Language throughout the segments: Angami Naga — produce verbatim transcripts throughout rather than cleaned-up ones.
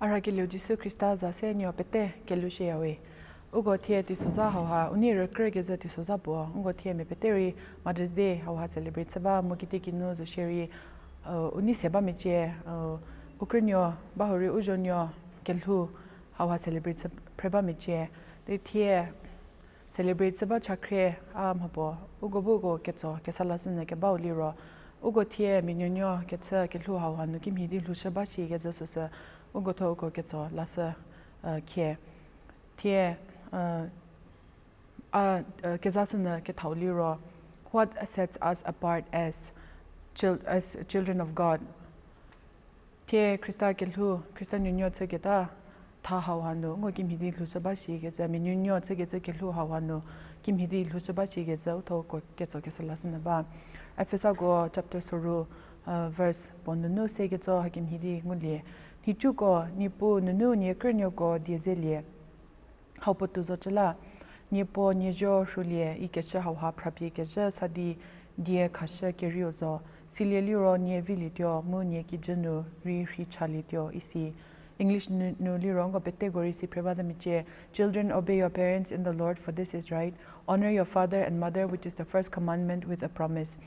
A rhakelieu Jisu Khrista za se nieu pete kelhou shüyawe. Uko thie teisozha hauha, u nei rükrü kezhü teisozha puo, uko thie mia pete rei Mother's Day hauha celebrate chü ba mu kitiekinu zo shierei, u nei se ba mecie, u krünuo, ba hurei u zonuo, kelhou hauha celebrate chü phre ba mecie. Di thie celebrate chü ba chakhrie a mhapuo, uko bu uko ketso kesa lashünyü kebau liro, uko thie mia nuonuo kechü kelhou hauha nu kimhie di lhoushü ba shi kezhü süsü, uko tho uko ketso lashü khie. Thie a kezashünyü kethau liro, what sets us apart as chil-, as children of God? Thie Khrista kelhou, Khrista nuonuo chüketa tha hauha nu, uko kimhie di lhoushü ba shi kezhü, mia nuonuo chükecü kelhou hauha nu, kimhie di lhoushü ba shi kezhü, u tho uko ketso kesa lashünyü ba. Efesako chapter soru, verse puo nunu se ketso hakemhie di ngulie. Nhicuko, Niepuu nunu nie krünuoko die zelie. Hau puotou zo cü la, nie puo nie zuo rhulie ikeshü hauha phrapie kezhü sa di die khashü kerieu zo. Silie liro nie vilietuo mu nie kijü nu rei rhei chalietuo isi. English nu, nu liro uko peteko rei si phre bata mecie. Children, obey your parents in the Lord, for this is right. Honor your father and mother, which is the first commandment with a promise,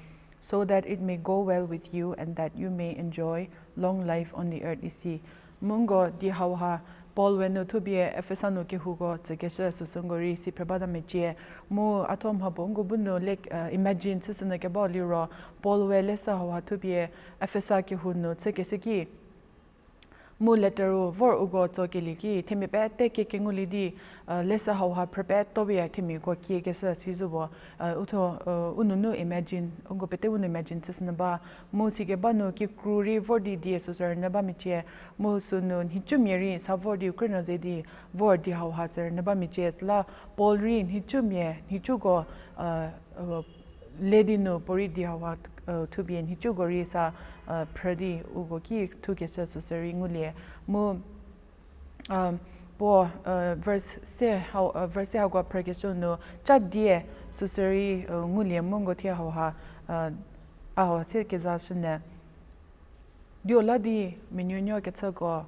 so that it may go well with you and that you may enjoy long life on the earth isi. Mu uko di hauha Paul we nu thupie Efesa nu kehouko tsükeshü süsü uko rei si phre bata mecie. Mu a tho mhapuo uko bu nu le, imagine chüshünyü kebau liro, Paul we leshü hauha thupie Efesa kehou nu chükeshü ki, mu letteru vor uko tsokelie ki themia pete kekengulie di, leshü hauha phrü peto pie themiako kiekeshü si zo puo, u tho, u nunu imagine, uko pete u nu imagine chüshünyü ba. Mu sikeba nu kikru rei vor di die süsü rünyü ba mecie, mu sünu nhicumia rei sa vor di u krünuo ze di vor di hauha sü rünyü ba mecie süla, Paul rei nhicumia, nhicuko le di nu puorei di hauha thupie nhicuko rei sa phrü di uko ki thukeshü süsü rei ngulie. Mu puo verse se hau, verse se hauko phrükeshü nu cha die süsü rei ngulie mu uko thie hauha, a hauha se kezashünyü. Dio la di mia nuonuo kechüko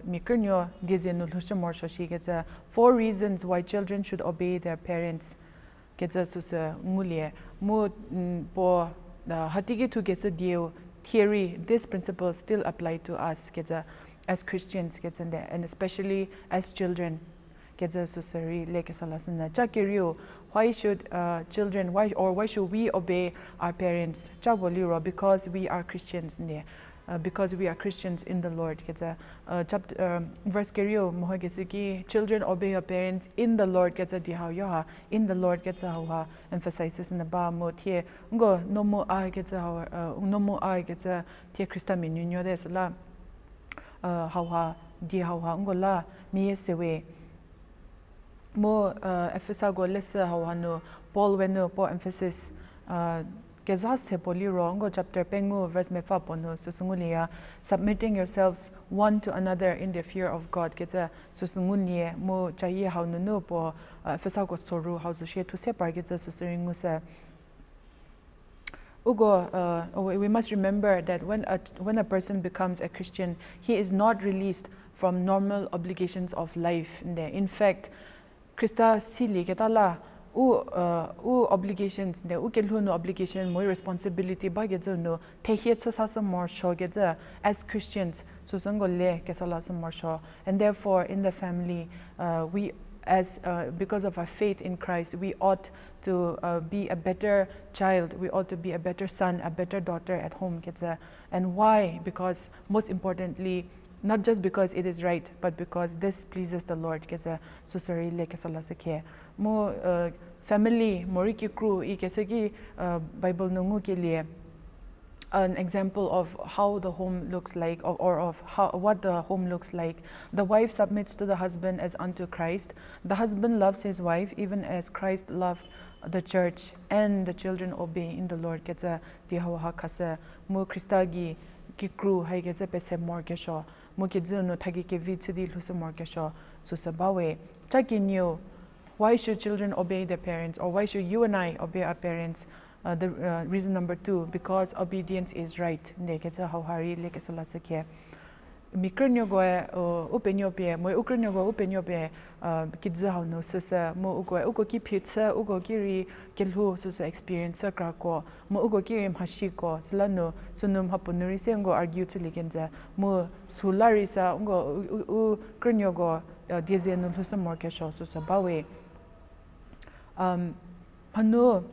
mia krünuo die ze nu lhoushü morosuo shikecü, four reasons why children should obey their parents kecü süsü ngulie. Mu puo hatiki thukeshü dieu thie rei, this principle still apply to us kecü, as Christians kecü nde, and especially as children kecü süsü rei le kesa lashünyü. Cha kerieu, why should children, why, or why should we obey our parents? Cha puo liro, because we are Christians nde, because we are Christians in the Lord kecü, verse kerieu mehokeshü ki, children, obey your parents in the Lord kecü di hau yo ha, in the Lord kecü hauha emphasize sünyü ba mu thie, uko no mu a kecü hau, no mu a kecü thie Khristamia nuonuo te süla, hauha, di hauha uko la meyie sewe. Mu Efesako leshü hauha nu Paul we nu puo emphasis kezha se puo liro, uko chapter pengou verse mepfü puo nu süsü ngulieya, submitting yourselves one to another in the fear of God kecü süsü ngulie, mu chayie hau nunu puo Efesako soru hau zo shie thu se parkecü süsü rei ngushü. Uko, we must remember that when a, when a person becomes a Christian, he is not released from normal obligations of life nde. In fact, Khrista silieketa la, u, u obligations nde, u kelhou nu obligation morei responsibility bakecü nu thehie chü sashü morosuokecü, as Christians süsü uko le kesa lashü morosuo. And therefore, in the family, we, as, because of our faith in Christ, we ought to be a better child, we ought to be a better son, a better daughter at home kecü. And why? Because, most importantly, not just because it is right, but because this pleases the Lord kecü süsü rei le kesa lashü khie. Mu family morei kikru ikeshü ki, Bible nu ngukelie an example of how the home looks like, or, or of how, what the home looks like. The wife submits to the husband as unto Christ. The husband loves his wife, even as Christ loved the church, and the children obey in the Lord kecü di hauha khashü. Mu Khrista gei kikru haikecü pese morokesuo, mu kijü nu thaki kevi chü di lhoushü morokesuo süsü bawe. Cha kenieu, why should children obey their parents, or why should you and I obey our parents? The reason number two, because obedience is right nde kecü hauha rei le kesa lashü khie. mi krünuokoe, u penuo pie, mo u krünuoko u penuo pie, kijü hau nu süsü, mu ukoe, uko ki phi chü, uko ki rei kelhou süsü experience chü krako, mu uko ki rei mhasiko, süla nu, sünu mhapuo nu rei se nko argue chülie kenjü, mu süla rei sa, nko, u, u, u krünuoko, dieze nu lhoushü morokesuo süsü bawe. Hanu,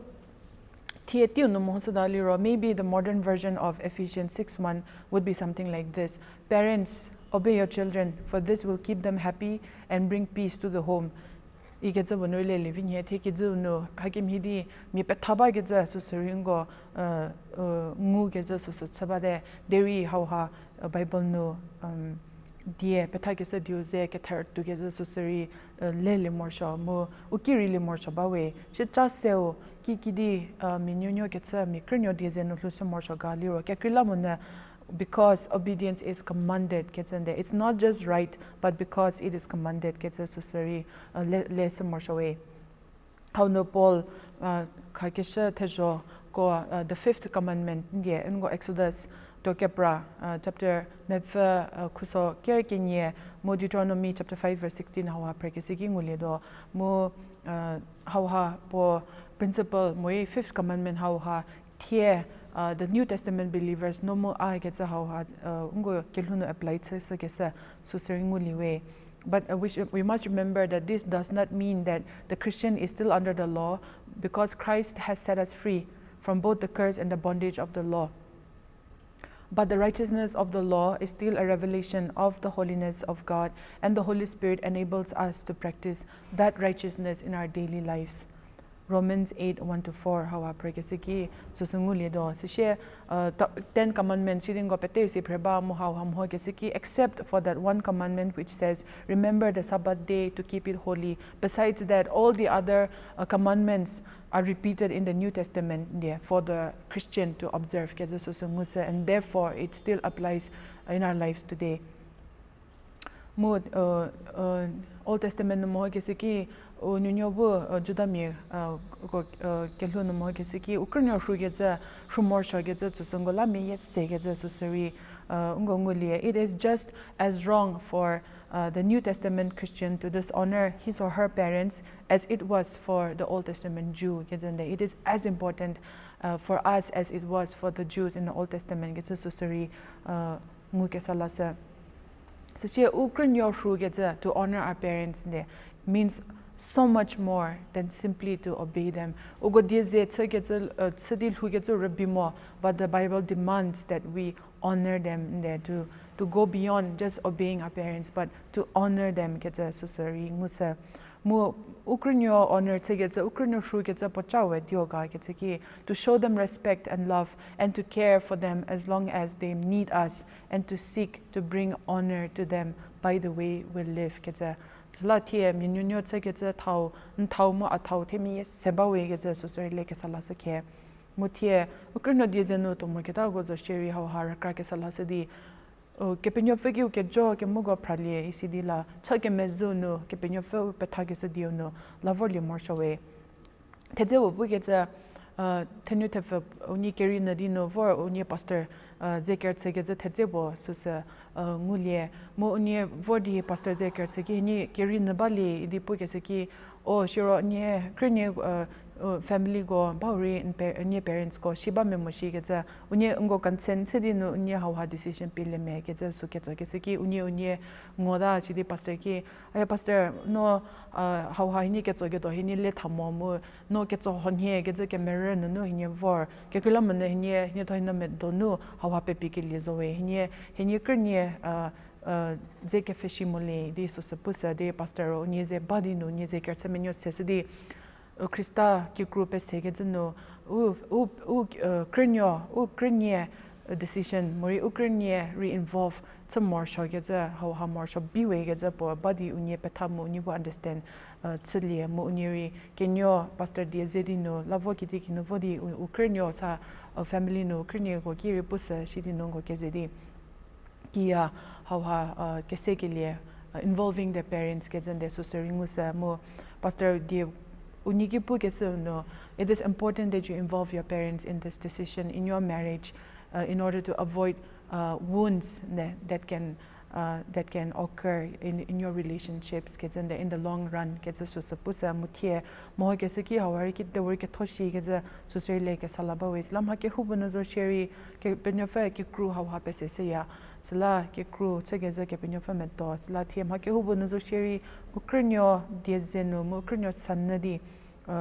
thie teiu nu mehoshüda liro, maybe the modern version of Ephesians six one would be something like this. Parents, obey your children, for this will keep them happy and bring peace to the home. Ikecü puo nu rei lelie vi nhie, thie kijü nu hakemhie di mia petha bakecü süsü rei nko, ngukecü süsü chü bate, derei hauha, Bible nu, die pethakeshü dieu ze kethertuo kezhü süsü rei, lelie morosuo mu, u ki reilie morosuo bawe. Shieca seu, kikidi, mia nuonuo kechü, mia krünuo dieze nu lhoushü morosuo ga liro, kekreilamonyü, because obedience is commanded kecü nde. It's not just right, but because it is commanded kecü süsü rei, le, leshü morosuo we. Hau nu Paul, khakeshü thezhoko, the fifth commandment ndie, nko Exodus tuo kepra, chapter mepfü, khuso ker kenie, mu Deuteronomy chapter five verse sixteen hauha phrekeshü ki ngulietuo, mu, hauha puo principle morei fifth commandment hauha thie, the New Testament believers no mu a kecü hauha, nko kelhou nu apply chüshükeshü süsü rei ngulie we. But, we must remember that this does not mean that the Christian is still under the law, because Christ has set us free from both the curse and the bondage of the law. But the righteousness of the law is still a revelation of the holiness of God, and the Holy Spirit enables us to practice that righteousness in our daily lives. Romans eight, one to four hauha phrekeshü ki süsü ngulietuo. Süsie, Ten Commandments shidi nko pete si phre ba mu hauha mehoshükeshü ki, except for that one commandment which says, "Remember the Sabbath day to keep it holy." Besides that, all the other, commandments are repeated in the New Testament, yeah, for the Christian to observe kecü süsü ngushü, and therefore it still applies in our lives today. Mu, Old Testament nu mehoshükeshü ki, u nuonuo bu, Judamia, ko, kelhou nu mehoshükeshü ki, u krünuo rhukecü, rhu morosuokecü, süsü nko la meyie sekecü süsü rei, nko ngulie. It is just as wrong for, the New Testament Christian to dishonor his or her parents as it was for the Old Testament Jew kecü nde. It is as important, for us as it was for the Jews in the Old Testament kecü süsü rei, ngukesa lashü. Süsie u krünuo rhukecü, to honor our parents nde, means so much more than simply to obey them. Uko dieze chükecü, chü di lhoukecü rübei mo, but the Bible demands that we honor them nde, to, to go beyond just obeying our parents, but to honor them kecü süsü rei ngushü. Mu u krünuo honor chükecü, u krünuo rhukecü puoca we dio ga kecü ki, to show them respect and love, and to care for them as long as they need us, and to seek to bring honor to them by the way we live kecü. Süla thie mia nuonuo chükecü thau, n thau mu a thau themia se bawe kecü süsü rei lekesa lashü khe. Mu thie, u krünuo dieze nu tuo moketako zo shierei hauha rükrakesa lashü di, Kepenuopfü ki u kejo kemuko phralie isi di la, cha kemezhü nu, Kepenuopfü u pethakeshü dieu nu, la vorlie morosuo we. Thedze puo pukecü, thenu thepfü unie kerei nyü di nu vor unie pastor, dze kerüchükecü thedze puo süsü, ngulie. Mu unie vor di pastor dze kerüchü ki hienie kerei nyü balie idi pukeshü ki, o siro nie krünie, familyko bau rei n pa-, nie parentsko si ba me mo shikecü, unie nko consent chü di nu unie hauha decision pielie me kecü sü ketsokeshü ki unie unie ngota sidi pastor ki, a pastor no, hauha hienie ketsoketuo hienie le tha mo mu, no ketso honhie kecü kemerü nunu hienie vor, kekreilamonyü hienie, hienie thuo hienie medonu hauha pepikelie zo we, hienie, hienie krünie, dze kepfhesi molie di süsü pusü di pastor ro unie ze ba di nu unie ze kerüchü menuo seshü di, Khrista kikru pesekecü nu, u, u, u, krünuo, u krünie, decision morei u krünie rei involve chü morosuokecü, hauha morosuo bi wekecü puo ba di unie petha mu unie bu understand, chülie mu unie rei kenuo pastor die ze di nu la vo kiti kinu vo di u, u krünuo sa, family nu krünieko ki rei pusü si di nu nko keze di kiya hauha, kesekelie, involving the parents kecü nde süsü rei ngushü mu pastor die unie ki pukeshü nu, it is important that you involve your parents in this decision in your marriage, in order to avoid, wounds ne, that can, uh, that can occur in, in your relationships, kecü nde in the long run, kecü süsü pushü mu thie, mehokeshü ki hau hari ki de wori ketho shi kecü süsü rei le kesa la ba we. Süla mha kehoupuo nu zo shierei, Kepenuopfü kikru hauha pese seya. Süla kikru chü kecü Kepenuopfü medo. Süla thie mha kehoupuo nu zo shierei, u krünuo die ze nu, mu u krünuo sanyü di, uh,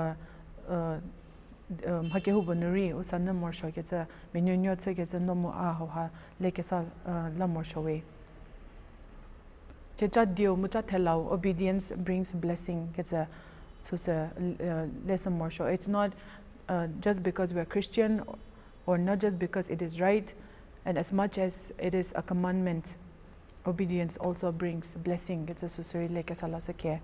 uh, uh, mha kehoupuo nu rei, u sanyü morosuo kecü, menuonuo chü kecü no mu a hauha le kesa, uh, la morosuo we. Kecha dieu mu cha thelau, obedience brings blessing, kecü süsü, uh, le se morosuo. It's not, uh, just because we are Christian or not just because it is right, and as much as it is a commandment, obedience also brings blessing, kecü süsü rei le kesa la se khe.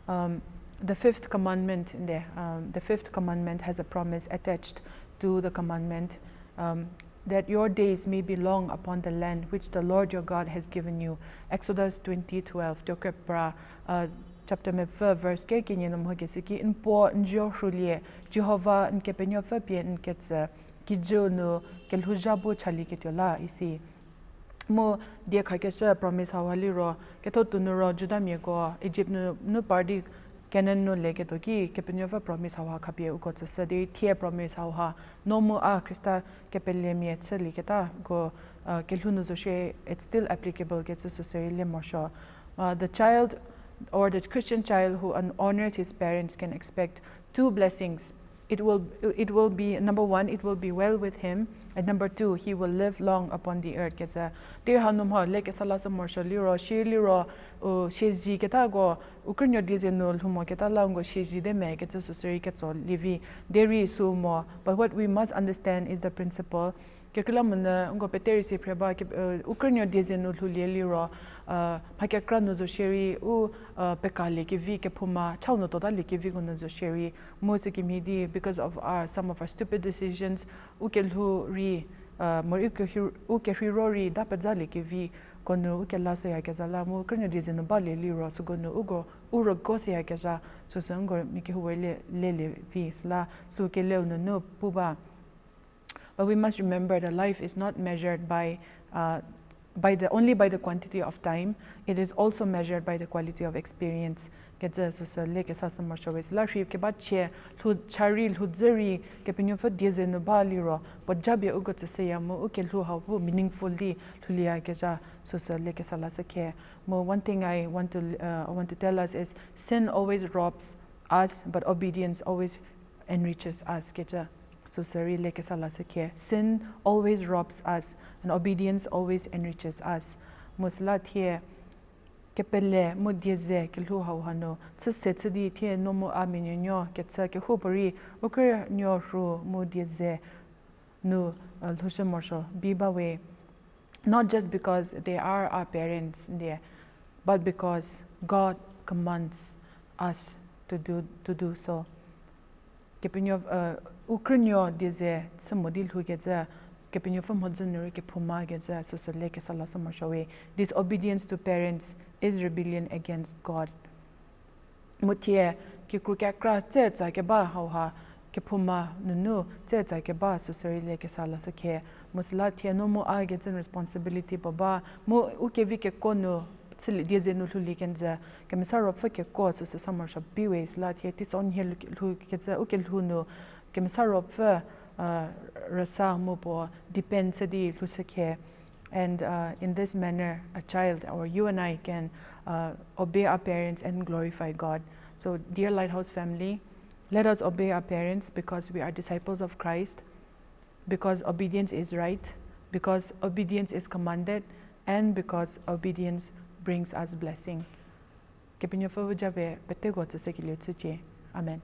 Um, the fifth commandment in the, um, the fifth commandment has a promise attached to the commandment, um, that your days may be long upon the land which the Lord your God has given you. Exodus twenty twelve, Tuokepra, uh, chapter mepfü, verse ke kenie nu mehokeshü ki, n puo n zuo rhulie, Jihova n Kepenuopfü pie n ketsü, kijüu nu kelhouzha bu chalieketuo la, isi. Mu die khakeshü promise hauha liro, ketho tuo nu ro Judamiako Egypt nu, nu par di Canaan nu leketuo ki, Kepenuopfü promise hauha khapie uko tsüshü di, thie promise hauha, no mu a Khrista kepelemia chülieketako, uh, kelhou nu zo shie, it's still applicable kecü süsü rei le morosuo. Uh, the child or the Christian child who hon-, honors his parents can expect two blessings. It will, it will be, number one, it will be well with him, and number two, he will live long upon the earth, kecü. Tirha nu mha le kesa la se morosuo liro, shie liro, u, sieziketako, u krünuo die ze nu lhou moketa la nko sieziete me, kecü süsü rei ketso lievi, derei sü mo. But what we must understand is the principle. Kekreilamonyü nko peterei si phre ba, ke, uh, u krünuo die ze nu lhoulie liro, uh, mha kekra nu zo shierei, u, uh, pekaliekevi, kephouma chau nu totaliekevi ko nu zo shierei, mu sükemhie di, because of our, some of our stupid decisions, u kelhou rei, uh, morei u kerhei, u kerheiro rei da pezaliekevi ko nu u kela seyakezha la, mu krünuo die ze nu balie liro, süko nu uko, u rüko seyakezha, süsü nko mia kehoupuorei le, lelie vi süla, sü keleu nunu pu ba. But we must remember that life is not measured by, uh, by the, only by the quantity of time, it is also measured by the quality of experience. Kecü süsü le kesa se morosuo we süla rhi keba chie lhou chari lhou dzü rei Kepenuopfü die ze nu ba liro, puo japie uko tsüshüya mu u kelhou hau bu meaningful di lhoulieyakezha süsü le kesa la se khe. Mu one thing I want to, uh, I want to tell us is sin always robs us, but obedience always enriches us, kecü süsü rei le kesa la se khe. Sin always robs us, and obedience always enriches us. Mu süla thie kepele mu die ze kelhou hauha nu chüse chü di thie no mu a menuonuo kechü kehoupuorei u krünuo rhu mu die ze nu, uh, lhoushü morosuo bi ba we. Not just because they are our parents, but because God commands us to do, to do so. Kepenuo, uh, u krünuo die ze chü mo di lhoukecü, Kepenuopfü mhodzü nu rei kephouma kecü süsü le kesa la se morosuo we. Disobedience to parents is rebellion against God. Mu thie kikru kekra tsetsa keba hauha, kephouma nunu tsetsa keba süsü rei le kesa la se khe. Mu süla thie no mu a kecü responsibility puo ba, mu u kevi kekuo nu chülie die ze nu lhoulie kenjü, Kemesa Ruopfü kekuo süsü sa morosuo bi we süla thie teisonhie lhou, lhoukecü u kelhou nu Kemesa Ruopfü, uh, rüsa mu puo depend chü di lhoushü khe. And, uh, in this manner, a child, or you and I, can, uh, obey our parents and glorify God. So, dear Lighthouse family, let us obey our parents because we are disciples of Christ, because obedience is right, because obedience is commanded, and because obedience brings us blessing. Kepenuopfü bu japie peteko tsüshükelie chücie. Amen.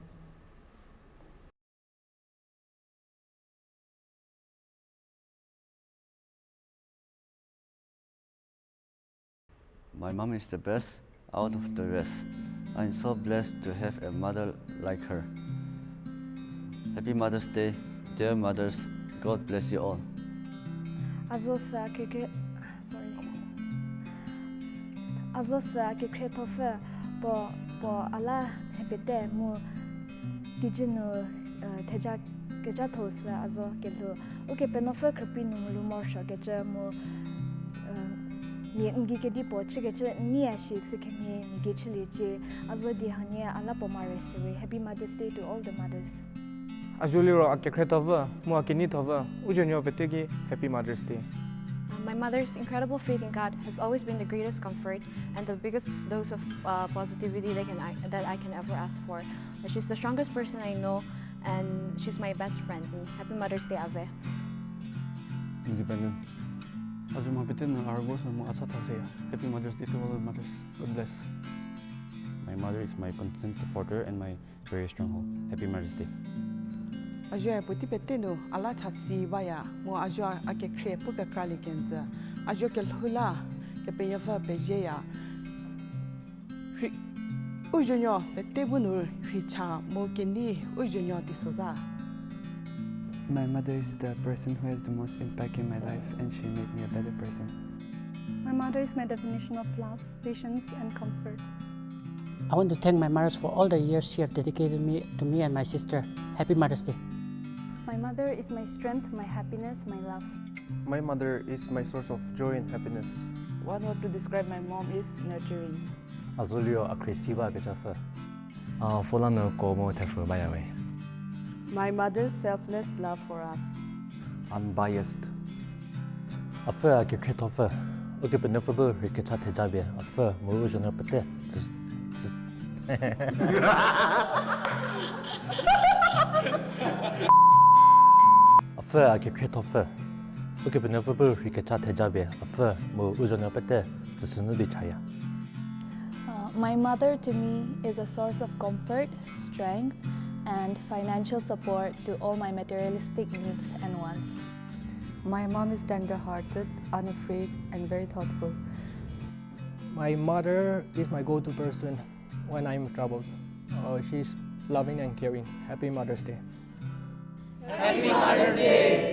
My mom is the best out of the rest. I'm so blessed to have a mother like her. Happy Mother's Day, dear mothers. God bless you all. A zo sü a kekre-, sorry. A zo sü a kekhriethopfü puo, puo a la mhie pete mu kijü nu, eh, theja kejatho sü a zo kelhou. Ukepenuopfü khrüprei nu ngulumorosuokecü mu, eh, Mia n gei kedipuo chükecü n nei ya shi sükemhie mia gei chüliecie. A zo di hanie a la puo mare süwe. Happy Mother's Day to all the mothers. A zo liro a kekhrethopfü mu a keneithopfü, u zuonuo pete ki Happy Mother's Day. Uh, my mother's incredible faith in God has always been the greatest comfort and the biggest dose of, uh, positivity that can I, that I can ever ask for. Uh, she's the strongest person I know, and she's my best friend. Happy Mother's Day, Ave. Independent. A zo mha pete nu a rüguo sü mu a cha tha seya. Happy Mother's Day to all the mothers. God bless. My mother is my constant supporter and my prayer stronghold. Happy Mother's Day. A zuoe puotei pete nu a la chasi baya mu a zuo a kekhrie pu kekralie kenjü. A zuo kelhou la Kepenuopfü pezieya. Rhi-, u zuonuo pete bu nu rhei cha mu kenei u zuonuo teisozha. My mother is the person who has the most impact in my life, and she made me a better person. My mother is my definition of love, patience, and comfort. I want to thank my mothers for all the years she have dedicated me, to me and my sister. Happy Mother's Day. My mother is my strength, my happiness, my love. My mother is my source of joy and happiness. One word to describe my mom is nurturing. A zo liro a khriesi ba kechapfü. A fola nu ko mu thepfü baya we. My mother's selfless love for us. Unbiased. Apfü a kekhriethopfü. Ukepenuopfü bu rhei kecha theja pie apfü mu u zuonuo pete tsü, tsü, apfü a kekhriethopfü. Ukepenuopfü bu rhei kecha theja pie apfü mu u zuonuo pete tsüshünu di chaya. Uh, my mother to me is a source of comfort, strength, and financial support to all my materialistic needs and wants. My mom is tender-hearted, unafraid, and very thoughtful. My mother is my go-to person when I'm troubled. Uh, she's loving and caring. Happy Mother's Day. Happy Mother's Day.